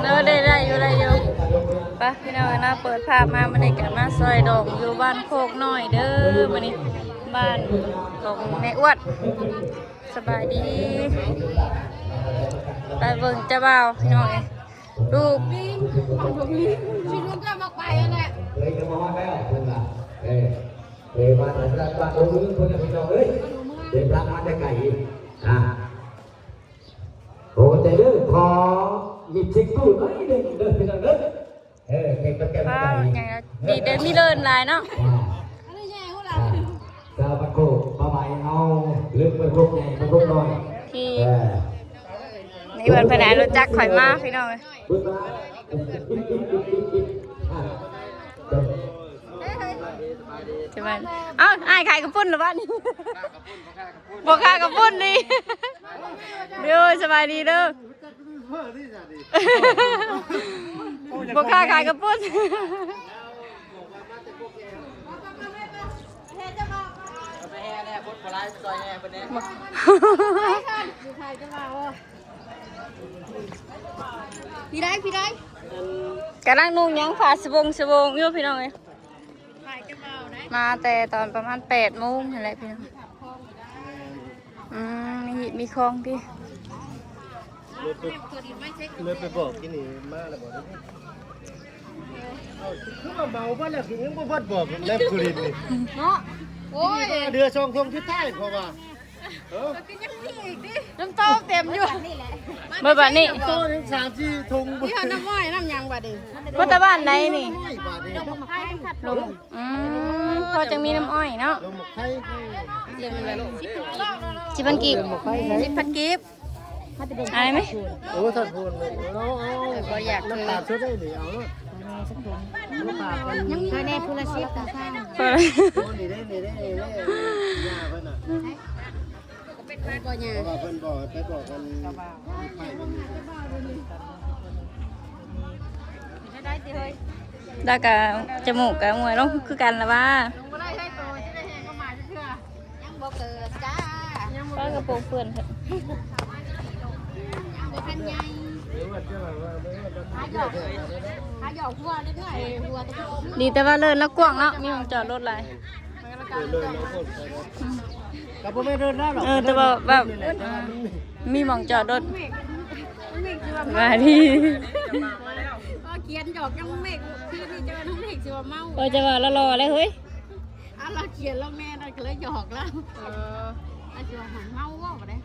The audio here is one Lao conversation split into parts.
ເດີ ໄດ້ ໄດ້ຢູ່ ໄດ້ຢູ່. ໄປພີ່ນ້ອງເອີຍເນາະ ເປີດພາບມາມື້ນີ້ກໍມາຊ່ອຍດອງຢູ່ບ້ານໂຄກນ້ອຍເດີ ມື້ນີ້ບ້ານຂອງແມ່ອວດ. ສະບາຍດີ. ໄປເບິ່ງເຈົ້າບ່າວພີ່ນ້ອງເອີຍ ລູກ ຊິລຸກກໍບໍ່ໄປແຫຼະ. ເອີ ມາແຕ່ຕະຫຼາດບ້ານໂພນເພິ່ນນະພີ່ນ້ອງເອີຍ ເດີນທາງມາແຕ່ໄກ. ອ່າ ໂອ້ ແຕ່ເດີ ຂໍມິດຊິກຕູ້ໜ້ອຍໜຶ່ງເດີພີ່ນ້ອງເດີ. ເອີ ເກັບກັນ ເອີ ດີເດີ ມີເລີນຫຼາຍເນາະ. ອ່າ ຊາວບ້ານໂຄກ ປາໄໝເຮົາ ເລິກບ້ານໂຄກໃຫຍ່ ບ້ານໂຄກນ້ອຍ ທີ່ ເອີ ໃນເຮືອນເພິ່ນໃຫ້ລົດຈັກຂ້ອຍມາ ພີ່ນ້ອງເອີຍ. ເອົ້າ ອ້າຍຂາຍກະປຸ້ນລະບາດນີ້. ພໍ່ຄ້າກະປຸ້ນນີ້. ໂດຍ ສະບາຍດີເດີ. ພໍ່ຄ້າຂາຍກະປຸ້ນ. ພີ່ໄດ້ ພີ່ໄດ້ ກຳລັງນຸ່ງຫຍັງ ຜ້າສະບົງສະໂບງຢູ່ ພີ່ນ້ອງເອີຍ. ມາແຕ່ຕອນປະມານແປດໂມງຫັ້ນແຫຼະພີ່ນ້ອງ. ອືມ ມີຮີດມີຄອງຕິ. ເລີຍໄປ ເລີຍໄປບອກທີ່ນີ້ມາແລ້ວບໍ່ໄດ້. ເອົ້າ ຄືວ່າເມົາເບິດແລ້ວ ຄືຍັງບໍ່ເບິດບອກແລ້ວຜູ້ລິນນີ້ເນາະ. ໂອ້ຍ ເຫຼືອສອງຖົງສຸດທ້າຍເພາະວ່າ ເອີ ກໍຍັງມີອີກຕິ ນ້ຳໂຕເຕັມຢູ່. ເບິດບາດນີ້ ໂຕຍັງສາມສີ່ຖົງ. ມີຮອດນ້ຳອ້ອຍນ້ຳຫຍັງບາດນີ້. ມາແຕ່ບ້ານໃດນີ້? ລົງ ອືມ ພໍຈັ່ງມີນ້ຳອ້ອຍເນາະ. ສິບພັນກີບ ສິບພັນກີບ. ອາຍໄໝ? ໂອ້ ທ່ານໂພນ ເອົາ ເອົາ ບໍ່ຢາກ ນ້ຳຕານສົດໄດ້ນີ້ ເອົາໂລດ. ເອີ ແນ່ ຜູ້ລະສິບ ແລ້ວກະຈະມູກກະມ່ວນລົງຄືກັນລະວ່າ. ຍັງບໍ່ເກີດຈ້າ ຍັງບໍ່ ປາ ເກີດ ກະໂປງເປື້ອນແທ້ ຍັງບໍ່ທັນໃຫຍ່ ຫາຢອກ ຫາຢອກຫົວເດັກນ້ອຍ ຫົວ ດີແຕ່ວ່າເລີນລະກວ້າງເນາະ ມີໝ່ອງຈອດລົດຫຼາຍ. ກະບໍ່ແມ່ນເດີນແລ້ວດອກ ເອີ ແຕ່ວ່າແບບ ເອີ ມີໝ່ອງຈອດລົດ. ວ່າດີ ເອີ ຂຽນຢອກຍັງເມກ ຄືນີ້ຈະວ່ານ້ອງເມກຊິວ່າເມົາ ເອີ ຈະວ່າຫຼໍ່ໆແລ້ວເຮີ້ຍ. ອາ ລາວຂຽນລາວແມ່ນ ລາວກະເລີຍຢອກລາວ. ເອີ ລາວຊິວ່າເມົາເວົ້າໄດ້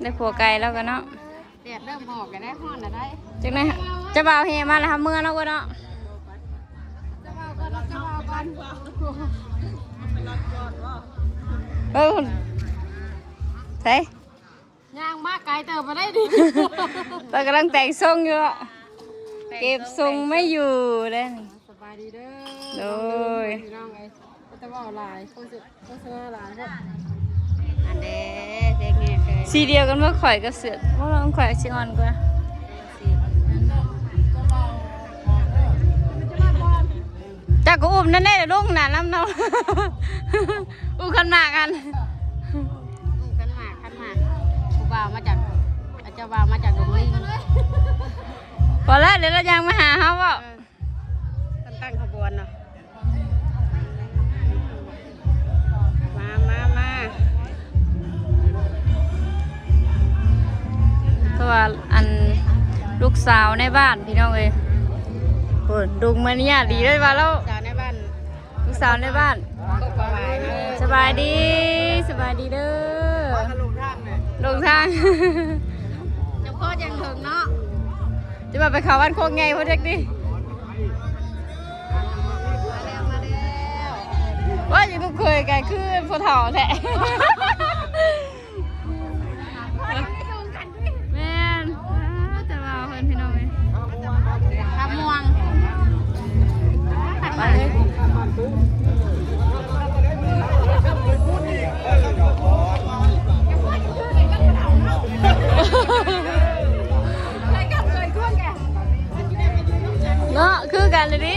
ໄດ້ຜົວໄກແລ້ວກະເນາະ. ແດດເລີ່ມອອກແລ້ວ ຮ້ອນລະໄດ໋. ຈັ່ງໃດ ເຈົ້າບ່າວແຫ່ມາແລ້ວ ເຮົາເມືອເນາະ ເອີເນາະ. ເຈົ້າບ່າວກ່ອນ ເຈົ້າບ່າວກ່ອນ ເອີ ໃສ ຍ່າງມາໄກເຕີບບໍ່ໄດ້ດິ ເພິ່ນກຳລັງແຕ່ງຊົງຢູ່ ເກັບຊົງໄວ້ຢູ່ເດ້. ສະບາຍດີເດີ ໂດຍ ພີ່ນ້ອງເອີຍ. ແຕ່ເວົ້າຫຼາຍ ໂຄສະ ໂຄສະນາຫຼາຍເນາະ. ອັນເດ້ ເດັກແງ່ເຄີຍ ສີດຽວກັນບໍ່ ຂ້ອຍກັບເສື້ອ ບໍ່ ຂອງຂ້ອຍຊິອ່ອນກວ່າ. ເຈົ້າກໍອຸ້ມນັ້ນແຫຼະ ລົງໜ້າລຳເນາະ ອຸ້ມຂັນໝາກຫັ້ນ ອຸ້ມຂັນໝາກ ຂັນໝາກ ຜູ້ບ່າວມາຈາກ ເຈົ້າບ່າວມາຈາກດົງລິງ. ພໍແລ້ວ ດຽວລາວຍ່າງມາຫາເຮົາເວົ້າ. ເອີ ເພິ່ນຕັ້ງຂະບວນເນາະ. ມາ ມາ ມາ ເພາະວ່າອັນລູກສາວໃນບ້ານພີ່ນ້ອງເອີຍ. ໂອ້ ດຸງມານິຍາດດີເລີຍວ່າແລ້ວ ສາວໃນບ້ານ ລູກສາວໃນບ້ານ. ສະບາຍດີ ສະບາຍດີເດີ. ລົງທາງ ຈະພໍດຍັງເຖິງເນາະ. ຈະວ່າໄປເຂົ້າບ້ານໂຄກໃຫຍ່ພຸ້ນຈັກຕິ. ມາແລ້ວ ມາແລ້ວ ວ່າຢູ່ລູກເຂີຍກະຄືຜູ້ເຖົ້າແທ້. ແມ່ນ ແຕ່ວ່າເພິ່ນພີ່ນ້ອງເອີຍ ຄຳມ່ວງ ໄປເລີຍ. ເນາະ ຄືກັນເລີຍເດ້.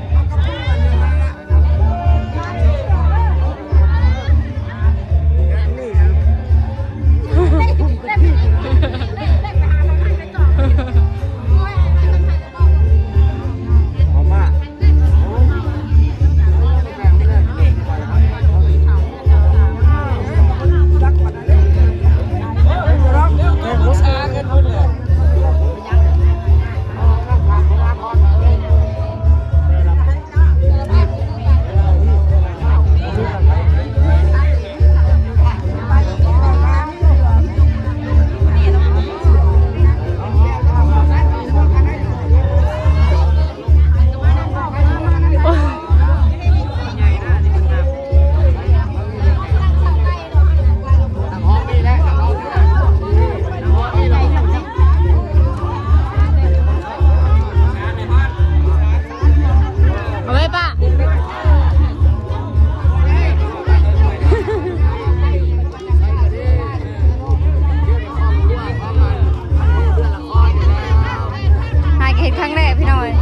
ຄັ້ງແລກພີ່ນ້ອງເອີຍ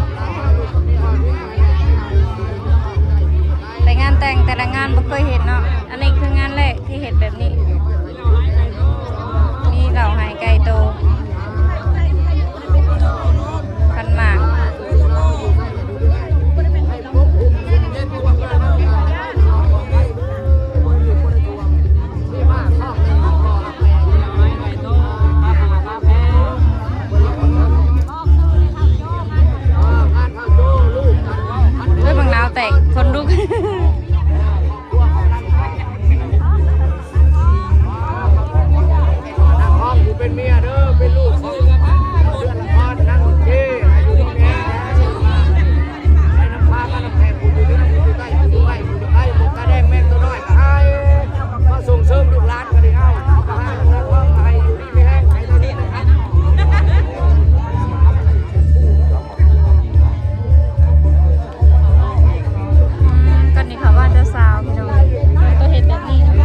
ໄປງານແຕ່ງແຕ່ລະງານບໍ່ເຄີຍເຫັນເນາະ ອັນນີ້ຄືງານແລກທີ່ເຮັດແບບນີ້ ມີເຫຼົ້າໄຮ່ໄກ່ໂຕ ຂັນໝາກ. ເອີຍ ບັກນາວແຕກ ຄົນລຸກ. ນາງຮອງຜູ້ເປັນເມຍເດີ ເປັນລູກຂອງເຮືອນລະຄອນນາງໂອເຄ ໃຫ້ຢູ່ດີມີແຮງ ໃຫ້ນຳພາກັນນຳແພງ ຜູ້ຢູ່ເໜືອ ຜູ້ຢູ່ໃຕ້ ຜູ້ຢູ່ໃກ້ ຜູ້ຢູ່ໄກ ໝົກກາແດງແມງໂຕນ້ອຍກໍໃຫ້ ມາສົ່ງເສີມລູກຫຼານກໍໄດ້ເອົາ ເອົາກະຫານາງຮອງກໍໃຫ້ຢູ່ດີມີແຮງ ໃຫ້ເທົ່ານີ້ນະຄັບ. ອືມ ຕອນນີ້ເຂົາວ່າເຈົ້າສາວພີ່ນ້ອງ ຕ້ອງເຮັດແບບນີ້ນະ. ເ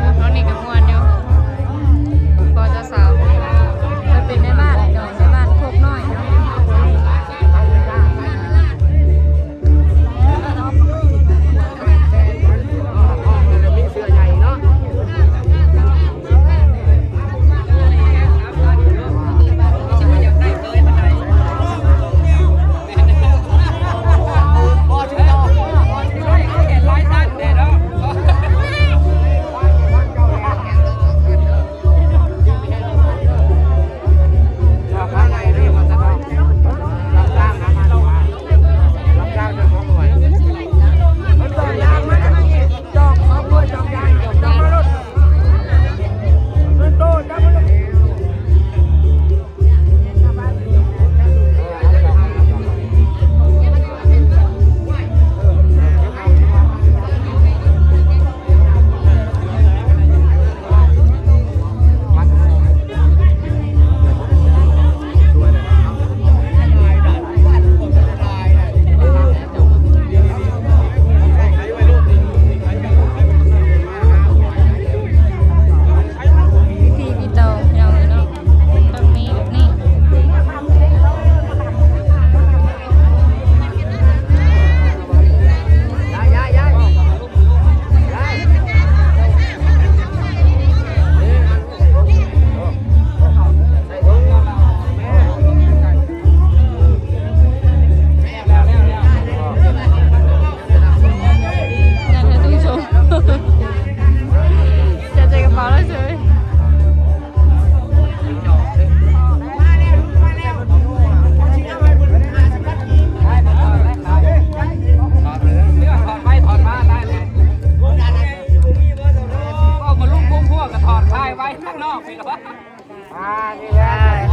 ອີ ຕອນນີ້ກໍມ່ວນຢູ່ ພໍ່ເຈົ້າສາວ ເພິ່ນເປັນແມ່ບ້ານເນາະ ແມ່ບ້ານໂຄກນ້ອຍເນາະ.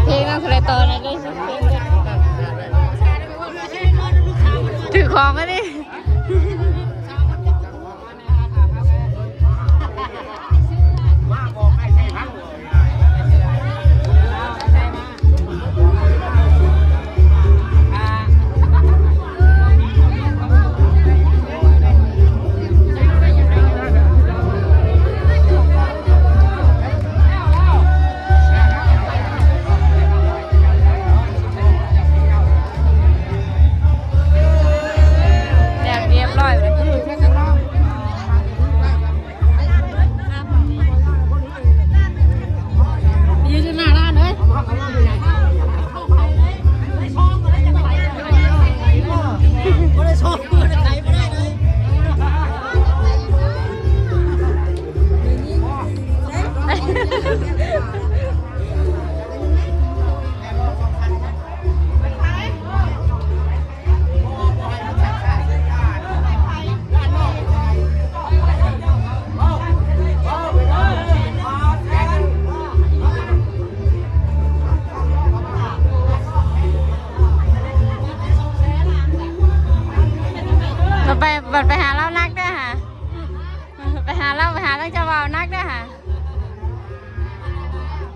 ເພງນັ້ນເທົ່າໃດຕໍ່ນະເດີ ຖືຂອງອັນນີ້. ແບບຮຽບຮ້ອຍເລີຍ. ຢືນຢູ່ໜ້າຮ້ານເລີຍ ບໍ່ໄດ້ຊອກ ບໍ່ໄດ້ຂາຍ ບໍ່ໄດ້ເລີຍ. ບັດໄປ ບັດໄປຫາລາວໜັກເດີ້ຫາ ໄປຫາລາວ ໄປຫາທາງເຈົ້າບ່າວໜັກເດີ້ຫາ.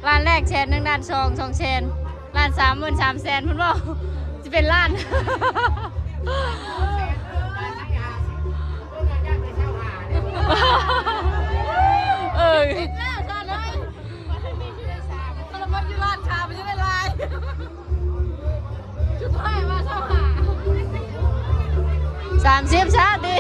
ລ້ານແລກແສນໜຶ່ງ ລ້ານສອງ ສອງແສນ ລ້ານສາມ ໝື່ນສາມແສນພຸ້ນເວົ້າ ຊິເປັນລ້ານ. ເອີ. ສາມສິບຊະຕິ.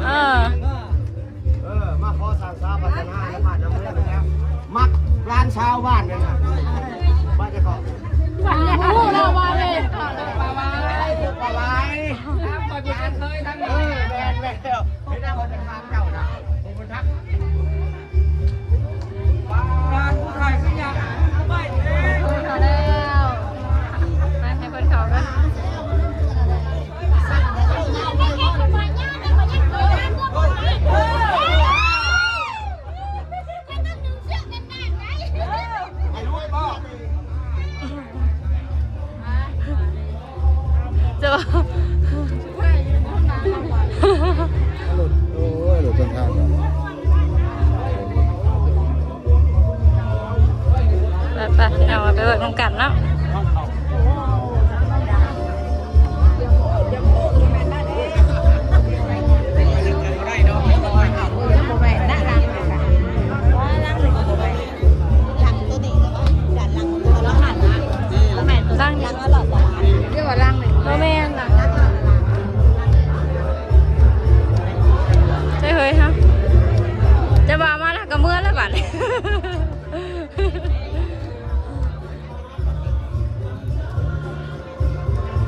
ເອີ ເອີ ມາຂໍສ້າງສາພັດທະນາໃນບ້ານນຳເມືອງນີ້ແຫຼະ ມັກຫຼານຊາວບ້ານນີ້ນະ ບ້ານເຈົ້າຂອງ ຮູ້ແລ້ວວ່າເດ້ ປາຫວາຍ ປາຫວາຍ ເອີ ແມ່ນແລ້ວ ເຫັນແລ້ວເຂົາຈະຖາມເຈົ້ານະ ເພິ່ນທັກ ເຂົ້າແລ້ວ ໄປໃຫ້ເພິ່ນເຂົ້າກ່ອນ. ເຈົ້າ ລົດ ໂອ້ຍ ລົດເດີນທາງ ໄປໆ ພີ່ນ້ອງ ໄປເບິ່ງນຳກັນເນາະ. ຫຼັງນີ້ ຫຼືວ່າຫຼັງນີ້ ບໍ່ແມ່ນນະ ໃຊ່ເຮີຍຮະ ຈະວ່າມາແລ້ວກໍເມືອແລ້ວບາດນີ້.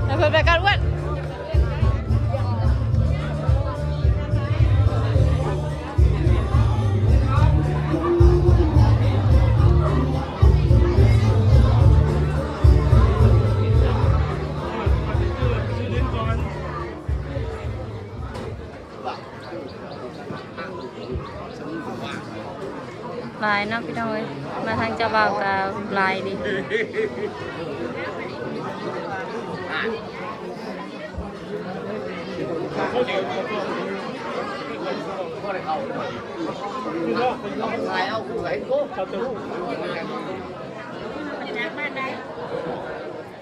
ໃຫ້ເພິ່ນໄປກ່ອນອ້ວນ. ຫຼາຍເນາະພີ່ນ້ອງເອີຍ ມາທາງເຈົ້າບ່າວກໍຫຼາຍເດ້.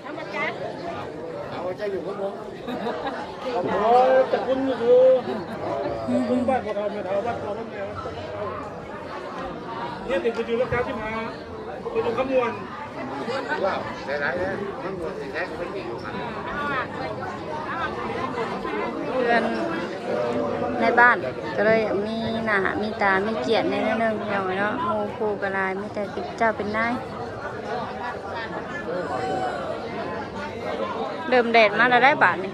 ທຳມະຈັດ ເອົາໃຈຢູ່ເພິ່ນບໍ່? ເອົາແຕ່ຄຸນຢູ່ ຄຸນບ້ານພໍ່ເຖົ້າແມ່ເຖົ້າ ບ້ານພໍ່ບ້ານແມ່ ເຮັດໃຫ້ເພິ່ນຢູ່ລາຄາສິບຫ້າ ເພິ່ນຢູ່ຄຳມ່ວນ ຫຼາຍໆ ເດ້ ມັນບໍ່ຊິແທ້ ເພິ່ນຊິຢູ່ຫັ້ນ. ເຮືອນໃນບ້ານກໍເລີຍມີໜ້າມີຕາ ມີກຽດແດ່ໜ້ອຍໜຶ່ງ ພີ່ນ້ອງເອີຍເນາະ ໝູ່ຄູ່ກໍຫຼາຍ ມີແຕ່ເປັນເຈົ້າເປັນນາຍ. ເລີ່ມແດດມາແລ້ວໄດ໋ບາດນີ້.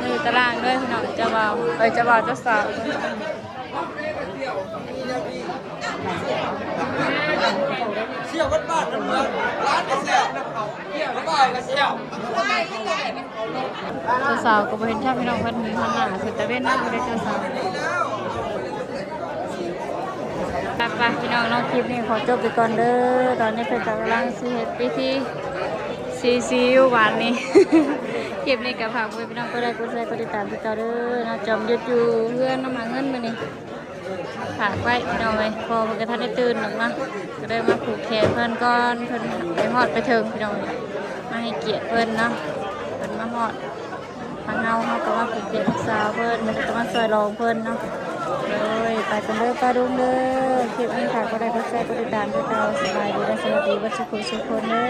ນີ້ຕາລາງເດີພີ່ນ້ອງ ເຈົ້າບ່າວ ເອີຍ ເຈົ້າບ່າວເຈົ້າສາວ. ສ່ຽວວັດບ້ານເມືອງ ຮ້ານກະແຊວ ວັດບ້ານກະແຊວ. ເຈົ້າສາວກໍບໍ່ເຫັນຊ້ຳ ພີ່ນ້ອງ ເພິ່ນຫັນໜ້າຂຶ້ນຕາເວັນເນາະ ບໍ່ໄດ້ເຈົ້າສາວ. ໄປໆ ພີ່ນ້ອງເນາະ ຄລິບນີ້ຂໍຈົບໄປກ່ອນເດີ. ຕອນນີ້ເພິ່ນກໍກຳລັງຊິເຮັດພິທີ ຊີຊີຢູ່ບ້ານນີ້. ຄລິບນີ້ກໍຝາກໄວ້ພີ່ນ້ອງ ກົດໄລ ກົດແຊ ກົດຕິດຕາມຄືເກົ່າເດີເນາະ. ຈອມຢຸດຢູ່ເຮືອນນຳອາເງິນມື້ນີ້ ຝາກໄວ້ພີ່ນ້ອງເອີຍ ພໍ່ເພິ່ນກໍທັນໄດ້ຕື່ນດອກເນາະ ກໍໄດ້ມາຜູກແຂນເພິ່ນກ່ອນ ເພິ່ນໄປຮອດໄປເຖິງພີ່ນ້ອງເອີຍ ມາໃຫ້ກຽດເພິ່ນເນາະ ເພິ່ນມາຮອດ ທາງເຮົາ ເຮົາກໍມາຜູກແຂນລູກສາວເພິ່ນ ແລ້ວກໍມາຊ່ອຍລອງເພິ່ນເນາະ. ໂດຍ ໄປກັນເດີປ້າລຸງເດີ. ຄລິບນີ້ຝາກກົດໄລ ກົດແຊ ກົດຕິດຕາມເດີເຈົ້າ. ສະບາຍດີ ແລະ ສະຫວັດດີເບິດສູ່ຜູ້ສູ່ຄົນເດີ.